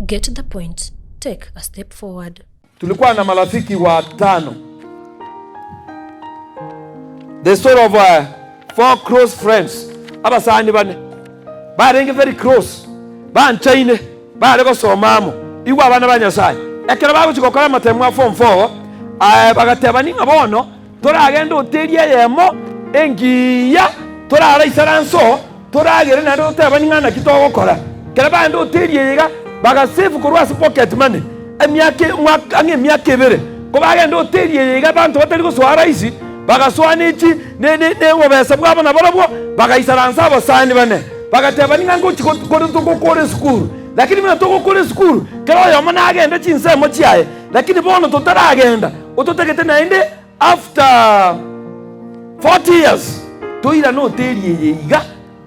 Get the point, take a step forward. Tulikuwa na marafiki watano. The story of uh, four close friends. Abasani bane barenge very close banchaine bare gosoma amo igwa abana ba Nyasaye ekero bagochi gokora amatemo a form 4 eh, bagateba ning'a bono toragende hoteli eyemo engiya torara isaranso Toragere naende totebani ng'a naki togokora. Ekero bagenda hoteli eye iga, bagasave korwa ase pocket money emiaka omwaka ang'e emiaka ebere. Ko bagenda hoteli eye iga abanto batari gosoa rahisi, bagasoa ne chi ne ne ne obobesa bwabo nabarabwo, bagaisaransa abasani bane. Bagatebani ng'a ngochi go kore togokora esukuru, lakini buna togokora esukuru, kera oyomo nagende chinsemo chiaye, lakini bono totaragenda, ototagete naende After 40 years toirane hoteli eye iga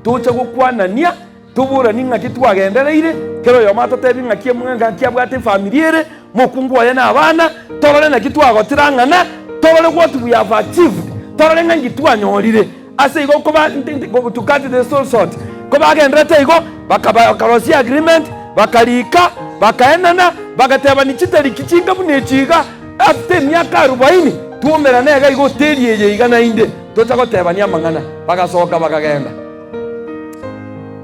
toche gokwanania toboranie ng'aki twagendereire kera oyomo atotebie ng'aki ng'aki abwate efamiri ere mokungu oye na abana torore naki twagotire ang'ana torore what we have achieved torore ng'a inki twanyorire ase igo koba to cut the story short kobagenderete igo bakaba bakarosia agreement bakarika bakaenana bagatebani chitariki chinga buna echi iga. After emiaka arubaini twaumerana iga iga hoteli eye iga naende tocha gotebania amang'ana. Bagasoka bakagenda.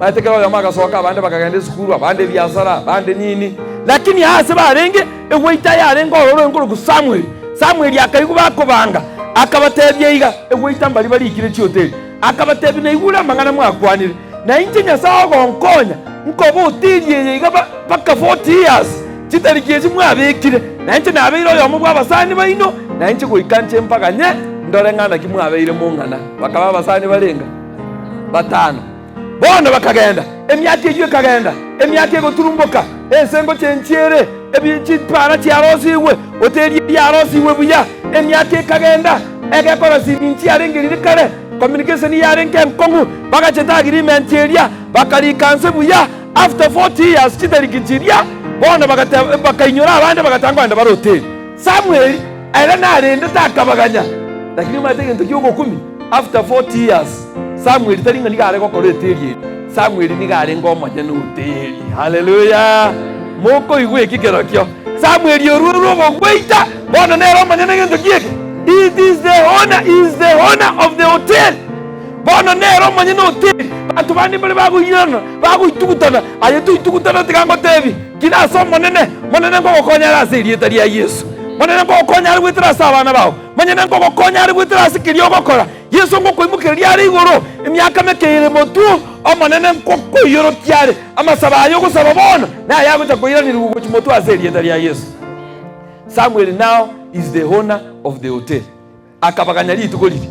Maete kera oyomo agasoka abande bakagenda esukuru, abande ebiasara, abande nini. Lakini aase barenge egoita yarenge ororo enkorokwa Samueli. Samueli akaigwa bakobanga, akabatebia iga, egoita mbaria barikire chihoteli. Akabatebia, Naigure amang'ana mwakwanire, na inche Nyasae ogonkonya nkoba hoteli eye iga mpaka 40 years. Chitariki echi mwabekire, na inche nabeire oyomo bw'abasani baino, na inche goika nche mpaganye, ndore ng'a naki mwabeire mong'ana. Bakaba abasani barenga batano. Bono bakagenda, emiaka eyio ekagenda, emiaka egoturumboka, ense ngochenchia ere, ebi chipara chiarosigwe, hoteli eria yarosigwe buya, emiaka ekagenda, egekora siminti yarenge riria kare, communication yarenge enkong'u, bagachete agreement eria, bakarika nse buya. After 40 years chitariki chiria bono bagateba bakainyora abande bagatanga kogenda bare hoteli. Samuel ere narendete akabaganya lakini omanyete egento kia ogokumia after 40 years Samuel tari ng'a nigo are gokora hoteli eria Samuel nigo arenge omonyene hoteli hallelujah mokoigwa eki kerokio Samuel orure ogogoita bono nere omonyene egento ki eke it is the owner he is the owner of the hotel. Bono nere omonyene hoteli, banto bande mbare bagoirana, bagoitugutana, aye toitugutana tiga ngotebie, kina ase Omonene, Monene nkogokonya are ase erieta ria Yeso. Monene nkogokonya are goetera ase abana bao. Monyene nkogokonya are goetera ase keria ogokora. Yeso ngokoimokereria are igoro, emiaka meke ere motwe, Omonene nkokoiyorokia are. Amasabo aya ogosaba bono, naye agocha koiranerigwa gochia motwe ase erieta ria Yeso. Samuel now is the owner of the hotel. Akabaganya rituko riria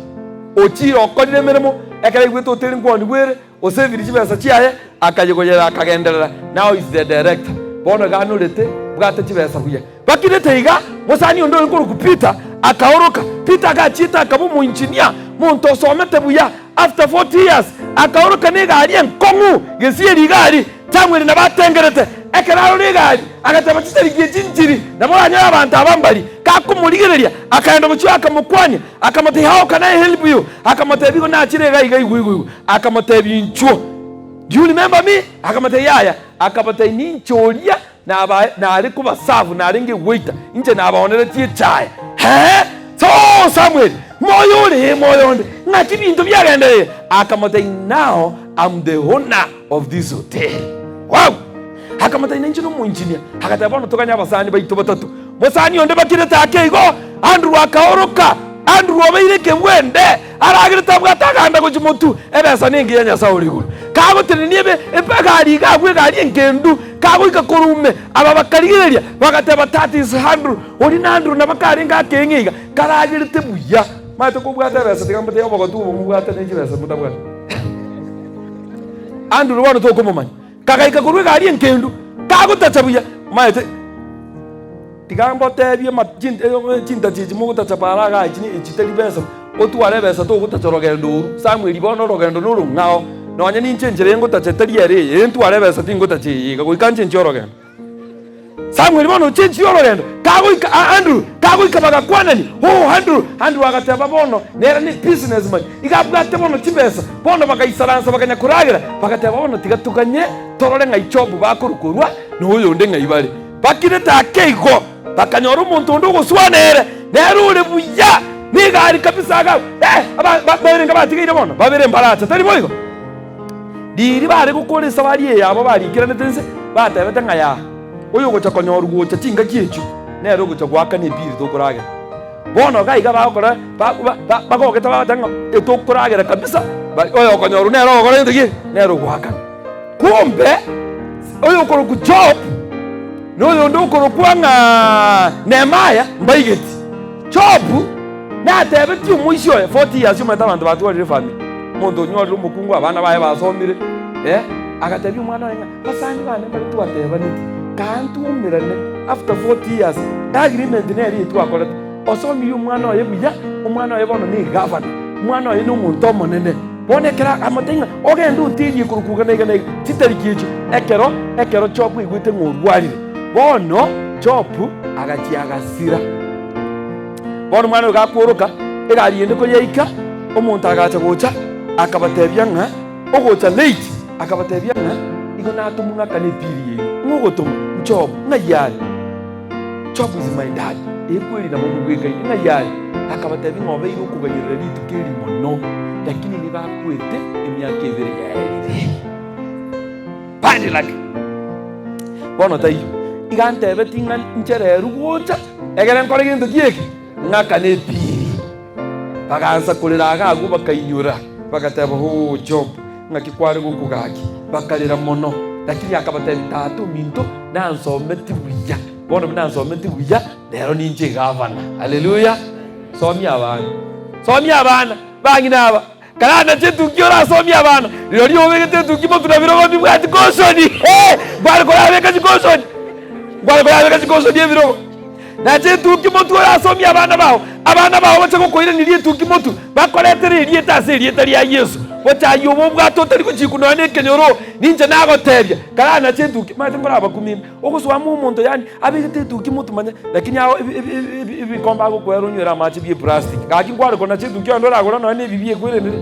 ochiire okorire emeremo, ekero aigwete hoteli nkwanigwa ere, oseviri chibesa chiaye, akayegoyera akagenderera, now is the director. Bono iga anorete, bwate chibesa buya. Bakirete iga, mosani onde ore korokwa Peter akaoroka. Peter agachiete akaba omoengineer, monto osomete buya, after 40 years, akaoroka na egari enkong'u, gesieri igari, Samuel nabo atengerete. Ekero arora egari, agateba, Chitariki echi nchiri, nabo oranyore abanto aba mbari. Gakomorigereria, akaenda gochia akamokwania, akamotebia, How can I help you? Akamotebia, Igo nachire iga iga igwe igwe igwe. Akamotebia, Inchuo. Do you remember me? Akamotebia, Yaya. Akamotebia, Ninche oria naba nare kobasafu, narenge goita, inche nabaoneretie echae. Hee! So, Samuel, moyo ore, ee, moyo onde, ng'aki ebinto biagenderire? Akamotebia, Now I'm the owner of this hotel. Wow! Akamotebia, Ninche nomoinjinia. Agateba, Bono toganye abasani baito batato. Mosani onde bakirete ake igo, Andrew akaoroka. Andrew obeire ekebwende, aragerete abwate aganda gochia motwe, ebesa nengiya Nyasae ore igoro. Kagotenenia ebe egari iga agwo egari engendu, kagoika korwa ime, aba bakarigereria, bagateba, That is Andrew. Oria na Andrew nabo karenge akeng'e iga, karagerete buya. Maete kobwate ebesa tiga mbatebie obogotu obo mobwate ne chibesa motabwati. Andrew bono tokomomanya. Kagaika korwa egari enkendu, kagotacha buya, omanyete, tiga mbotebie ma chintacho echi mogotacha para igaa echi echi tari besa, otware ebesa togotacha orogendo oru. Samuel bono orogendo norong'ao, nonye ninche enchera eye ngotacha tari ere eye, ntware ebesa tingotacha eye iga, goika nchenchie orogendo. Samuel bono ochenchirie orogendo, kagoika Andrew. Bagoika bagakwanania, Oh, Andrew! Andrew agateba, Bono nere ne businessman, iga abwate bono chibesa. Bono bagaisaransa baganya koragera, bagateba, Bono tiga toganye torore ng'ai Job bakorwa korwa, na oyonde ng'ai bare. Bakirete ake igo, bakanyora omonto onde ogoswana ere, nere ore buya, negari kabisa agakwa. Eh, aba barenge batigaire bono, babere mbaracha, tari boigo? Riiri bare gokora esabari eye yabo barikeranete inse, batebete ng'a yaa, oyogocha konyorwa gocha chingaki echio, nere ogocha goakana ebiiri tokoragera. Bono iga iga bagokora bagogete bagoteba ng'a etokoragera kabisa, oyokonyorwa nere ogokora gento ki? Nere ogoakana. Kumbe oyokorokwa Job na oyonde okorokwa ng'a Nehemiah mbaigeti. Job natebetie omoisia oye 40 years omanyete abanto batwarire efamiri, omonto onyorire omokungu abana baye basomire eh, agatebia omwana oye ng'a basani bane mbare twatebaneti kaa ntwaumerane after 40 years agreement nere eye twakorete, osomirie omwana oye buya, omwana oye bono ne egavana, omwana oye na omonto omonene. Bono ekero akamotebia ng'a ogende oterie korokwa iga na iga na iga chitariki echio, ekero ekero Job aigwete ng'a orwarire, bono Job agachia agasira. Bono omwana oyo gakworoka, egari ende koyaika, omonto agacha gocha, akabatebia ng'a ogocha late, akabatebia ng'a igo natomwa ng'akane epiri yaino. Ng'a ogotoma? Job, ng'ai are? Job is my dad, ee kweri nabo mobwekaine, ng'ai are? Akabatebia ng'a obeire okoganyerera rituko eri mono, lakini nigo akwete emiaka ebere yaerire. Bad luck. Bono taiyo, iga antebetie ng'a nchereru gocha, egere nkore gento ki eke? Ng'akane ebiiri. Bagaansa korera iga agwo bakainyora, bagateba, Hoo, Job, ng'aki kware gokogaki? Bakarera mono. Lakini akabatebia, Tata ominto nansometi buya, bono buna ansometi buya, rero ninche egavana. Haleluya! Somia abana, somia abana, bang'ina aba, karanache etukia orasomie abana, rirorio obegete etukia motwe na birogo mbibwati kosoni, hee, nkware korabeka chikosoni, nkware korabeka chikosoni ebirogo. Nache etuki motwe orasomie abana bao, abana bao bache gokoiraneria etuki motwe, bakoretere erieta ase erieta ria Yeso. Gocha ayio obe obwate otari gochikwa nonya nekenyoro, ninche nagotebia, karanache etuki, omanyete nkorabakumie ime, ogosoa amo omonto yaani abegete etuki motwe manya, lakini ao ebi ebi ebi ebikombe agokoera onywere amache bie plastic. Gaki nkware konacha etuki onde oragore nonya na ebi biekwerenire.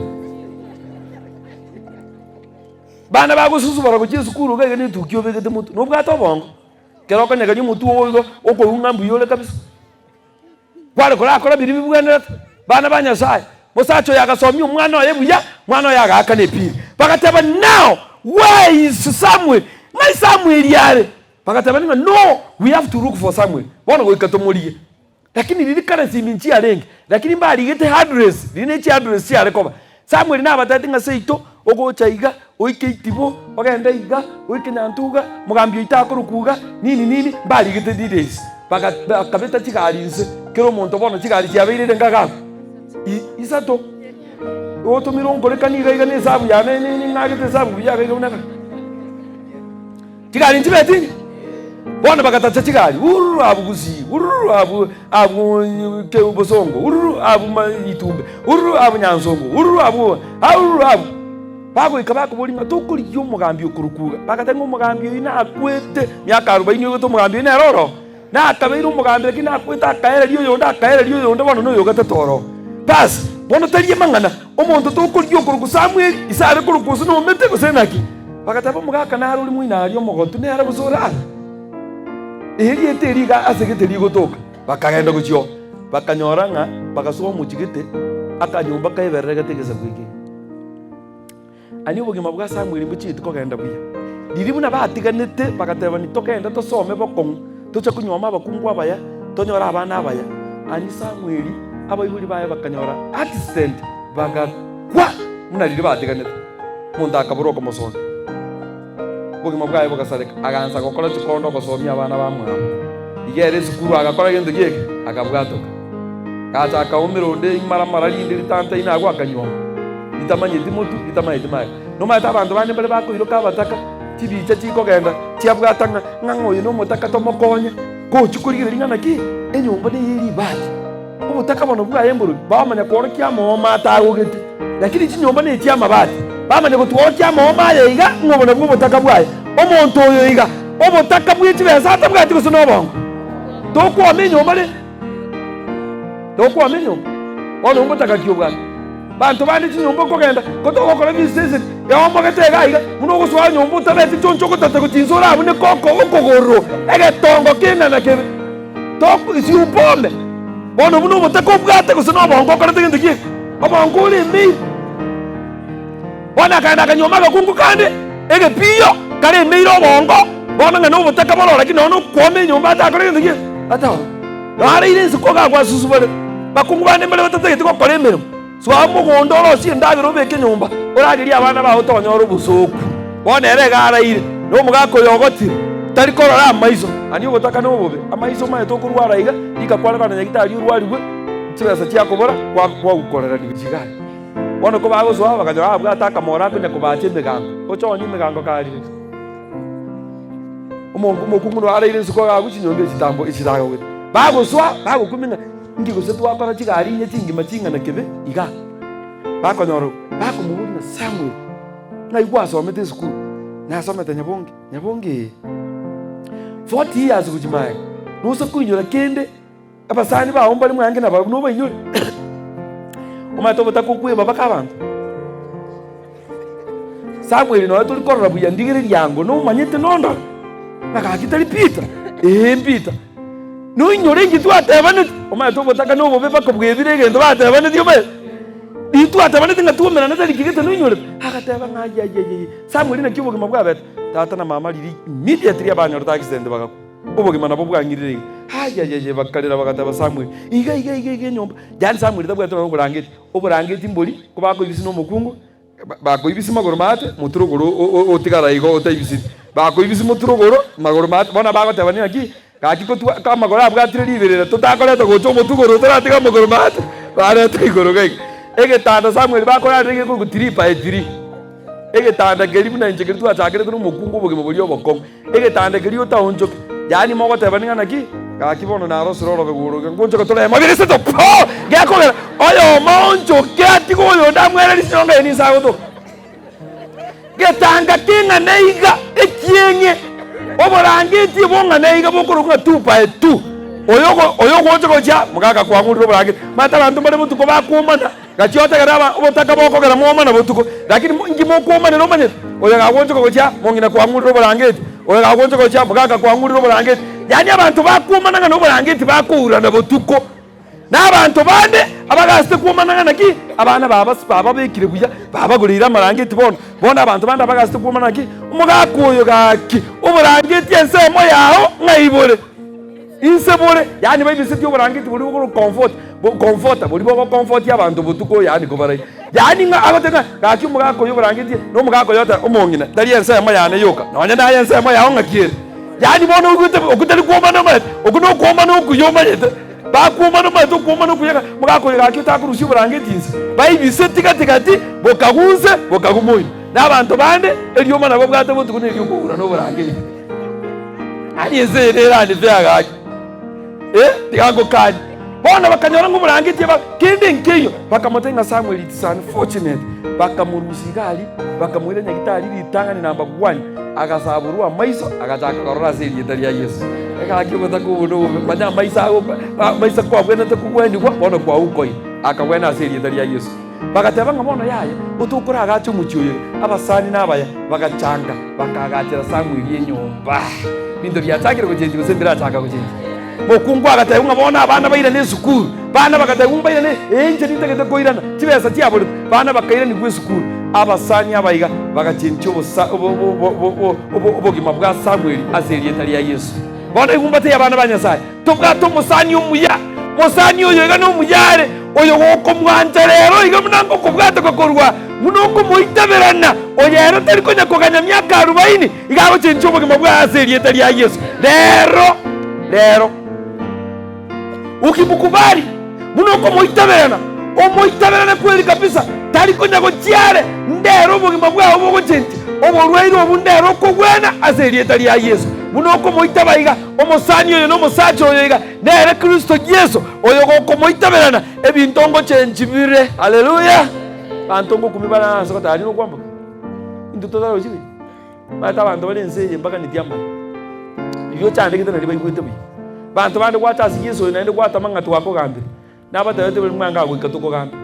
Bana bagosusubara gochia esukuru iga iga na etuki obegete motwe, nobwate obongo? Ekero okonyegeria omotwe oo igo, okoigwa ng'a mbuya ore kabisa. Kware korakora biria bibwenerete, bana ba Nyasaye. Mosacha oyo agasomia omwana oye buya, omwana oye agaakana ebiiri. Bagateba, Now, where is Samuel? Ng'ai Samueli are? Bagateba ng'a no, we have to look for Samuel. Bono goika tomorigie. Lakini riria currency nchiarenge, lakini mbarigete address, riria ne chiaddress chiare koba. Samuel nabatebetie ng'a seito ogocha iga, oike itibo, ogende iga, oike nyantuga, mogambi oito akorokwa iga, nini nini, mbarigete details. Baga bakabeta chigari inse, kera omonto bono chigari chiabeire ere ngaka abwo, i isato, otomire onkorekani iga iga na esabu yane ning'agete esabu buya iga iga buna ng'a. Chigari nchibeti inye? Bono bagatacha chigari, hururu abwo Gusii, hururu abwo abwo ke Bosongo, hururu abwo ma Itumbe, hururu abwo Nyansongo, hururu abwo hururu abwo. Bagoika bakoboria ng'a tokorigia omogambi okorokwa iga. Bagateba ng'a omogambi oyio nakwete miaka arobaini oigwete omogambi oyio nere oro. Nakabeire omogambi lakini nakwete akaereria oyonde akaereria oyonde bono noyo ogatete oro. Bas, bono tari amang'ana, omonto tokorigia okorokwa Samueli, ise are korokwa gose nomete gose naki. Bagateba omogaka nare ore moino aria omogotu nere gose ore aa. Erieta eri iga ase gete rigotoka. Bakagenda gochia oo, bakanyora ng'a bagasoa omochie gete, akanyomba kaebereregete egesaku eke. Aria obogima bwa Samweli mbochieti kogenda buya. Riria buna batiganete bagatebania, Togende tosome bokong'u, toche konyuoma abakungu abaya, tonyore abana abaya. Aria Samweli abaibori baye bakanyora accident, bagakwa buna riria batiganete. Omonto akabora okomosomia, obogima bwaye bogasareka, agansa gokora chikondo ogosomia abana bamwabo. Iga ere esukuru agakora gento ki eke? Akabwatoka. Agacha akaumera onde imara mara rinde ritantaine agwo akanyuoma. Ritamanyeti motwe, ritamanyeti magega. Nomanyete abanto bande mbare bakoiroka abataka, chibicha chikogenda chiabwata ng'a ng'a oyo nomotaka tomokonye, gochia korigereria ng'a naki enyomba neye ribati. Obotaka bono bwaye mborobio, bamanya koorokia amaoma atagogete, lakini chinyomba nechi amabati. Bamanya gotworokia amaoma aya iga ng'a obo nabwo obotaka bwaye. Omonto oyo iga, obotaka bwe chibesa atabwati gose nobongo. Tokwoma enyomba rende. Tokwama enyomba. Bono ngotaka ki obwate? Banto bande chinyomba okogenda, ko togokora visitation, eomogete iga iga, buna ogosoa nyomba otabeti chionsi ogotata gochia inse orabune koko okogoro, egetongo keng'ana kebe. Tok siupome. Bono buna obotaka obwate gose na obongo okorete gento ki eke? Obongo ore emeire. Bono akaenda akanyuoma agakungu kande, egepiyo, kare emeire obongo, bono ng'a nobotaka bororo lakini nonya nokwoma enyomba atakore gento ki eke? Atagokora. Bareire inse kogagwasusubarete, bakungu bande mbare batatageti gokora emeremo. Soa mogondo orosie endagera obeke nyomba, oragerie abana bao tonyore obosooku. Bono ere iga araire, na omogaka oyo ogotire, tari korora amaiso. Aria obotaka nobobe, amaiso omanyete okorwara iga, rika kware kogenda nyagitari orwarigwe, chibesa chiakobora, kwagukoreraniwa iga aria. Bono kobagosoa bakanyora abwate akamoro akonya kobacha emegango, ochonie emegango karire. Omonto omokungu noyo araire isiko iga agwo chinyomba echitambo echitagogete. Bagosoa, bagokumia ng'a inki gose twakora chigari inye chingima ching'ana kebe igaa. Bakonyora bakomoboria ng'a Samuel, ng'ai gwasomete esukuru? Nasomete Nyabongi. Nyabongi ee. 40 years gochia magega, nose koinyora kende. Abasani bao mbare mwange nabarabwo nobainyore. Omanyete obotaka okweba mpaka abanto. Samueli nonya tori korora buya ndigereria ango nomanyete nondore ng'a gaki tari Peter, ee Peter. Noinyore inki twatebaneti, omanyete obotaka na obobe mpaka bwebire egento batebanetie omanyete. Riria twatebaneti ng'a twaumerane tari kegete noinyorete, agateba ng'a ayiayiayiayi Samueli naki obogima bwabete? Tata na mama riria immediately abanyorete accident bagakwa. Obogima nabo bwang'irire iga. Ayayaya, bakarera bagateba Samweli, Iga, iga, iga, iga enyomba. Yaani Samweli tabwate nonya oborangeti. Oborangeti mbori, kobakoibisia na omokungu, bakoibisia magoro maate, motwe rogoro otigara igo otaibisiri. Bakoibisia motwe rogoro, magoro maate, bono bagoteba naki, gaki kotwa ka amagoro abwatire riberera, totakoreta gocha omotwe igoro otaratiga amagoro maate, bareta igoro iga iga. Egetanda Samweli bakorarera gekorokwa three by three. Egetanda keria buna inche keria twachakerete na omokungu obogima boria obokong'u. Egetanda keria otaonchoke, yaani mogoteba ning'a naki, gaki bono narosire orobe gw'oroge, ngonchoke tore mobirisito po! Gekogera oyomo aonchoke atige oyonde amwererie chinyonga eye ninse agotoka. Getanga keng'ana iga ekieng'e, oborangeti bong'ana iga bokorokwa ng'a two by two, oyo oyo ogocha gochia mogaka kwang'urire oborangeti. Omanyete abanto mbare botuko bakwomana. Gachia otegere aba obotaka bokogera mwomana botuko, lakini inki mokwomanera omanyete? Oyo gagwonchoka gochia mong'ina kwang'urire oborangeti, oyo gagwonchoka gochia mogaka kwang'urire oborangeti. Yaani abanto bakwomana ng'a noborangeti bakourana botuko. Na abanto bande abagasete kwomana ng'a naki abana baba bababekire buya, babagoreire amarangeti bono. Bono abanto bande abagasete kwomana naki omogaka oyo gaki oborangeti ensemo yao ng'ai bore? Inse bore, yaani baibisetie oborangeti boria bokoro comfort, bo comforter, boria bogokomfortia abanto botuko yaani kobarai. Yaani ng'a agoteba ng'a gaki omogaka oyo oborangetie, na omogaka oyo oteba omong'ina, tari ensemo yane yoka, nonye naye ensemo yao ng'aki ere. Yaani bono oigwete okwo tari kwomana omanyete, okwo na okwomana okuya omanyete, bakwomana omanyete okwomana okuya ng'a omogaka oyo gaki otakorusia oborangeti inse, baibisetie gati gati, bokagwa inse, bokagwa moino. Na abanto bande, erioma nabo babwate botuko na eriokoura na oborangeti. Yaani ense eye neranife agaki. Eh, tiga ngokanie. Bono bakanyora ng'a oborangeti eba kende nkeiyo, bakamotebia ng'a Samuel it is unfortunate. Bakamorusia iga aria, bakamoira nyagitari ritang'ani number one, agasaborwa amaiso, agachaka korora ase erieta ria Yeso. Egaki obotaka obo nobobe, manya amaiso ago amaiso kwabwenerete kogwenigwa, bono kwaukoire. Akagwena ase erieta ria Yeso. Bagateba ng'a bono yaya, otokoragache omochie oyo iga. Abasani na abaya bagachanga, bakaagachera Samweli enyomba. Ebinto biachakire gochenchia gose mbirachaka gochenchia. Mokungu agatebwa ng'a bono abana bairane esukuru. Bana bagatebwa mbairane, ee inche nintagete koirana, chibesa chiaborete. Bana bakairanigwa esukuru. Abasani abaiga bagachenchia obosa obo obo obo obo obogima bwa Samweli ase erieta ria Yeso. Bono igumbate y'abana ba Nyasae, tobwate omosani omuya. Mosani oyo iga nomuya are, oyo gokomwancha rero iga buna ngokobwatoka korwa buna okomoitaberana, oyo ere tari konya koganya miaka arubaini, iga agochenchia obogima bwaye ase erieta ria Yeso. Rero, rero. Ukimukubali, buna okomoitaberana, omoitaberane kweri kabisa, tari konya gochia are, ndere obogima bwao bogochenchia, oborwaire obwo ndere okogwena ase erieta ria Yeso. Buna okomoitaba iga, omosani oyo na omosacha oyo iga, nere Kristo Yeso, oyo gokomoitaberana, ebinto ngochenchi bire. Haleluya! Abanto ngokumia bare ase goteba aria nokwamboka. Intwe totarochi buya. Omanyete abanto bare ense eye mbaganeti amaya. Riria ochandegete nario baigwete buya. Abanto bande gwacha ase Yeso oyo naende gwatama ng'a twakogambire. Nabatebetie buna mwange goika tokogambe.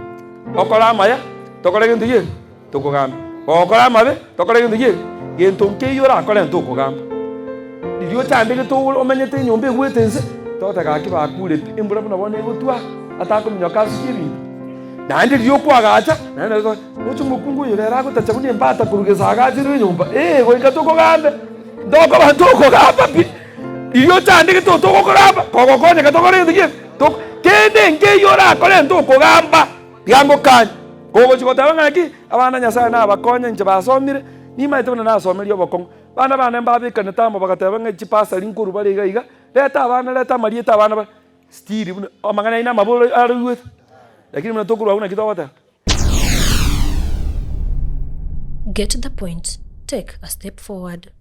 Okore amaya, tokore gento ki? Tokogambe. Gokora amabe, tokore gento ki? Gento nkeiyo orakore ntokogamba. Riria ochandegete ore omenyete enyomba egwete inse, togoteba gaki bakure pi, embura buna bono egotwa, atakominyoka asukie ebinto. Naende riria okoagacha, naende nabo togote, roche omokungu oyo rero agotacha buna embata korwa gesa agacherwe enyomba, eh goika tokogambe, ntokoba ntokogamba pi. Riria ochandegete otogokogamba, kogokonyeka tokore gento ki? Tok kende nkeiyo orakore ntokogamba, tiga ngokanye. Kogochia goteba ng'a naki, abana Nyasaye nabakonye inche basomire, nimaete buna nasomerie obokong'u. Abana bane mbabekanete amo bagateba ng'a chibasari nkorwa bare iga iga, reta abana reta amarieta abana bare, still buna amang'ana aino amabe ore aroigwete, lakini buna tokorwa abwo naki togoteba. Get the point, take a step forward.